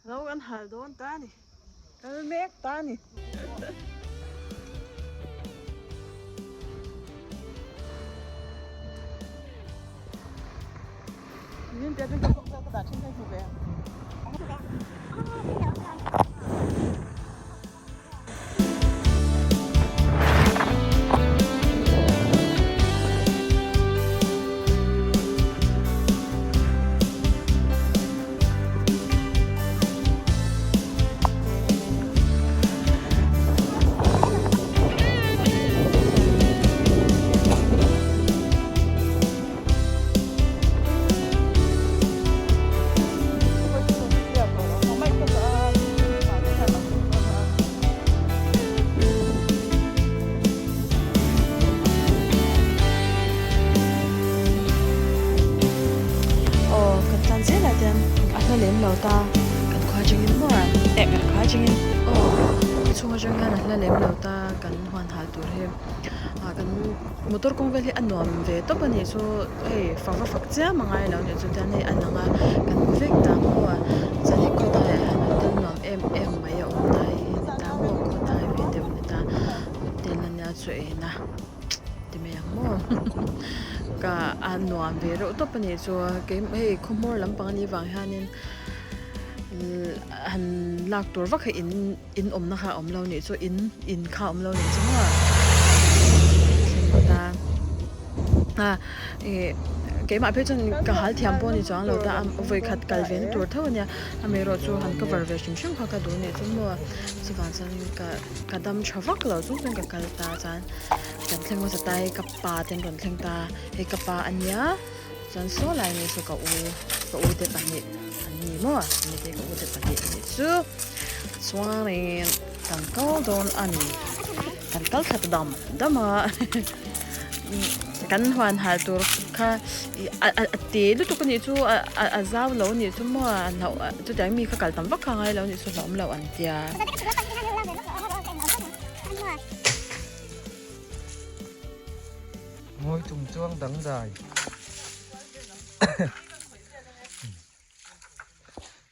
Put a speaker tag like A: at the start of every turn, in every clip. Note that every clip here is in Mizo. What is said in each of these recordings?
A: Lo kan hal dawn ta a ni. Kal mek ta a ni. Aw kan tlan zel ah hian a hla lem lo ta kan khua atangin maw eh kan khua atangin aw khaw chhung atang hian a hla lem lo ta kan huan hal tur hi ah kan motor kawng vel hi a nuam ve tawp a nih chu hei fak va fak chiam a ngai lo nih chu tian hei a lang a kan hmu vek ta maw chuan hei khawlai ah hian hotel nuam em em mai a awm ta hei hi ni ta maw khawlai ve deuh a ni ta hotel ania chaw ei na ti mai ang maw ka a nuam ve reuh tawp a nih chu kei hei khaw hmawr lampang a nih vang hianin han lak tur vak hi in. In awmna kha a awm lo nih chu in in kha a awm lo nih chu maw thleng ta a ih keimah phei chuan ka hal thiam pawh a ni chuang lo ta a vawikhat kal ve na tur tho a nia amaherawh chu han cover ve hrim hrim kha ka duh nih chu maw chuvang chuan ka ka dam tha vak lo chung chuan ka kal ta chuan kan thleng hmasa ta hei ka pa te an rawn thleng ta hei ka pa a nia. Chuan saw lai ni chu ka u ka u te pahnih an ni maw ni te ka u te pahnih an nih chu chuanin kan kal dawn a ni kan kal thla ta dam dam a kan huan hal tur kha ih a a te lutuk a nih chu a a zau lo a nih chu maw a hlauh chutiang mi kha kal tam vak kha a ngai lo a nih chu hlauhawm loh an tia.
B: Ngawi chung chuang dangdai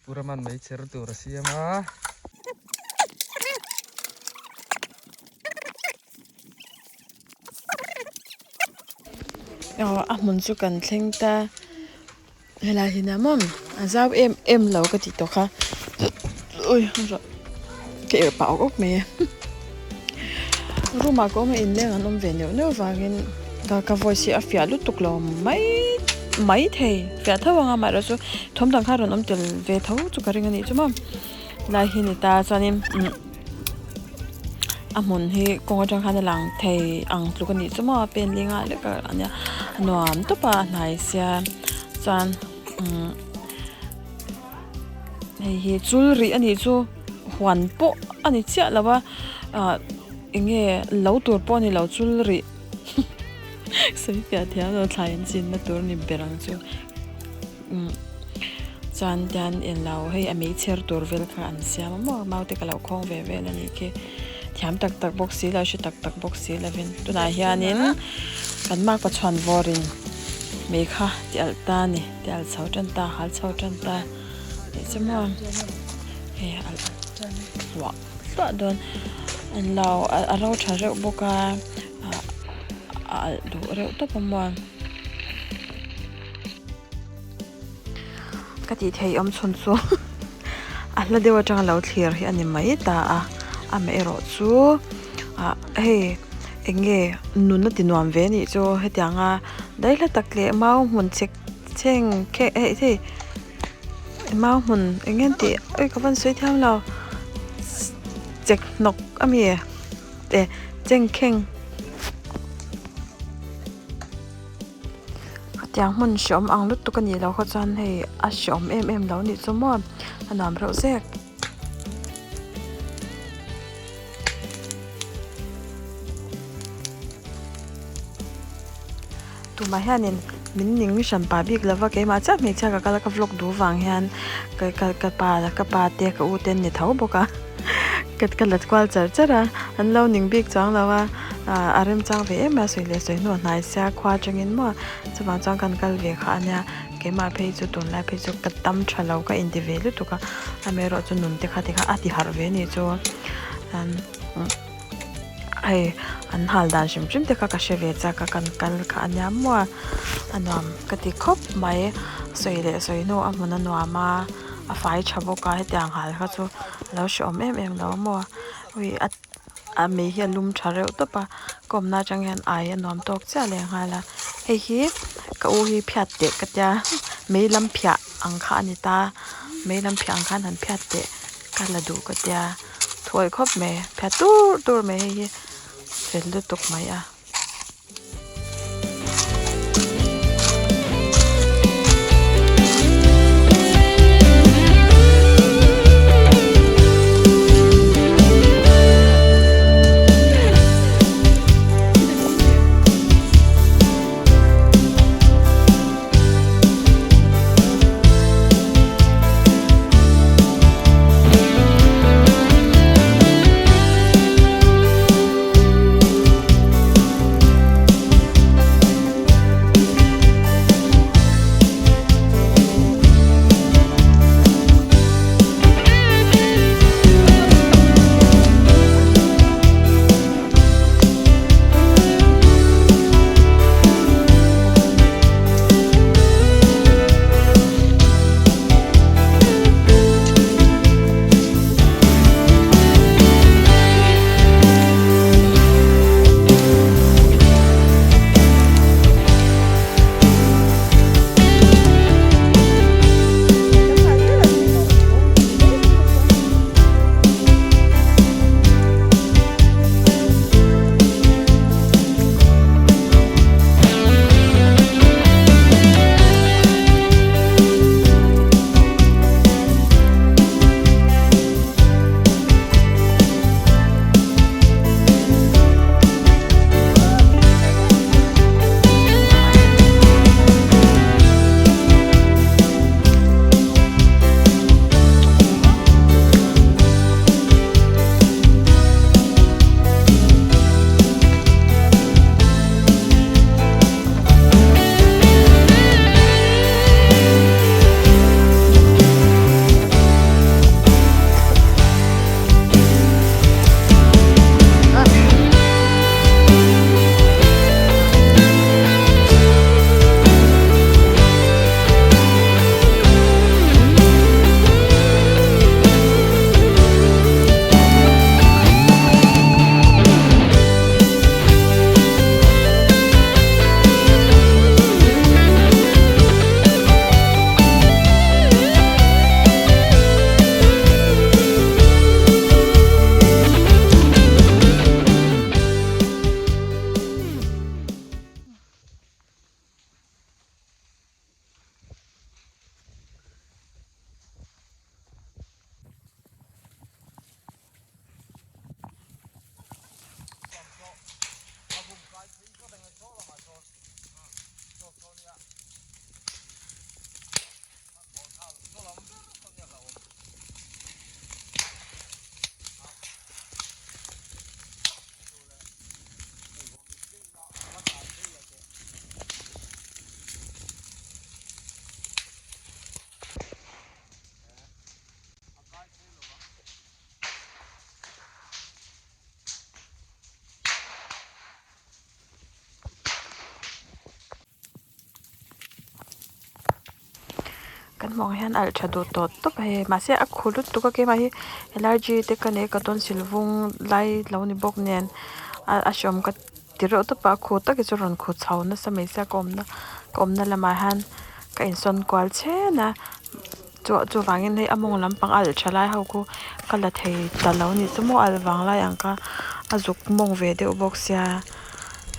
B: Pu Raman mai chher tur a siam a.
A: Aw a hmun chu kan thleng ta. Helai hi nia maw a zau em em lo ka ti tawh kha ui ka irh pah awk awk mai e room ah ka awm a inleng an awm ve neuh neuh vangin ka ka voice hi a fiah lutuk lo mai mai thei fiah tho ang a amaherawh chu thawm dang kha a rawn awm tel ve tho chu ka ring a nih chu maw lai hi ni ta chuanin umm a hmun hi kawng atang khan a lang thei ang tluk a nih chu maw pen linga lek a nia a nuam tawp a a hnai sia chuan umm hei hi chul rih a nih chu huan pawh a ni chiah lo a ah eng nge lo tur pawh a ni lo chul rih sawi fiah thiam lo thlai an chinna tur a ni ber ang chu. Umm chuan tian englo hei a meichher tur vel kha an siam a maw mau te ka lo khawng ve vel a nih khi thiam tak tak bawk si lo hre tak tak bawk si lovin tunah hianin kan makpa chhuan vawrin mei kha ti alh ta a ni ti alh chho tan ta hal chho tan ta tih chu maw hei a alh hluah hluah dawn englo a ro tha reuh bawk a ah a alh duh reuh tawp a maw. Ka tih theih awm chhun chu a hla deuh atanga lo thlir hi a ni mai ta a amaherawh chu ah hei eng nge nun a ti nuam ve anih chu hetianga daihla tak leh mau hmun chek chheng kheh hei hei mau hmun eng nge an tih oi ka van sawi thiam lo chek hnawk ami eh chengkheng. Khatiang hmun hreawm ang lutuk a nih loh kha chuan hei a hreawm em em lo nih chu maw a nuam reuh zek. Tumah hianin min ning hran pah bik lova keimah chiah hmeichhia ka kal a ka vlog duh vang hian ka ka ka pa ka pa te ka u te an ni tho bawk a ka ka let kual char char a an lo ning bik chuang lo a ah a remchang ve em a sawi leh sawi hnu a hnai sia khua atangin maw chuvang chuan kan kal ve kha a nia. Keimah phei chu tunlai phei chu ka tam tha lo ka inti ve lutuk a amaherawh chu nun te kha tikha a ti harh ve a nih chu hei an hal dan hrim hrim te kha ka hre ve chak a kan kal kha a nia maw a nuam ka ti khawp mai sawi leh sawi hnu a hmun a nuam a a fai tha bawk a hetiang hal kha chu a lo hrehawm em em lo maw ui a a mei hi a lum tha reuh tawp a ka awmna atang hian ai a nuam tawk chiah leh nghal a hei hi ka u hi phiat teh ka tia mei lam phiah ang kha a ni ta mei lam phiah ang khan han phiat teh ka la duh ka tia thuawih khawp mai phiat tur tur mai hei hi fel lutuk mai a. Kan hmuh ang hian alh tha duh tawh tawp a hei mahse a khu lutuk a keimah hi allergy te ka nei a ka tonsil vung lai lo ni bawk nen a a hreawm ka ti reuh tawp a a khu tak hi chu rawn khu chho nasa mai sia ka awmna ka awmna lamah hian ka insawn kual chhen a chu chuvangin hei a mawng lampang a alh tha lai ho khu ka la thei ta lo a nih chu maw alh vang lai ang kha a zuk mawng ve deuh bawk sia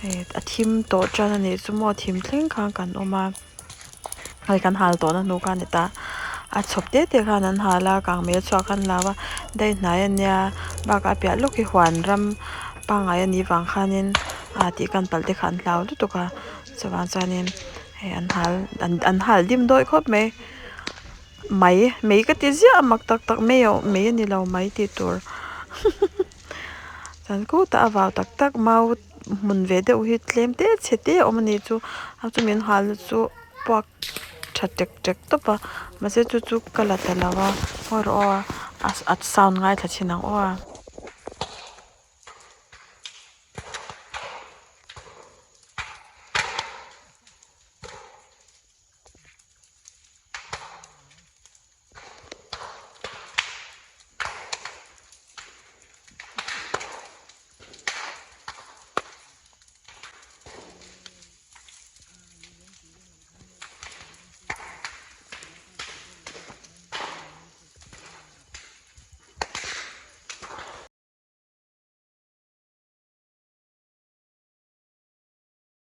A: hei a thim tawh tan a nih chu maw thim thleng khan kan awm a. Hei kan hal tawhna hnu kha a ni ta a chhawp te te khan an hal a kang mei a chhuak khan an lau a daih hnai a nia bakah a piah lawk hi huan ram pangngai a nih vang khanin ah tih kan palh te kha an hlau lutuk a chuvang chuanin hei an hal an hal dim dawih khawp mai mai mei ka ti ziah a mak tak tak mai a mei a ni lo mai tih tur chuan khutah a vau tak tak mau. Hmun ve deuh hi tlem te chhe te a awm a nih chu a chu min hal na chu puak. tha tek tek tawp a mahse chu chu ka la ta lo a ngawi rawh aw a sound ngaithla chhin ang aw.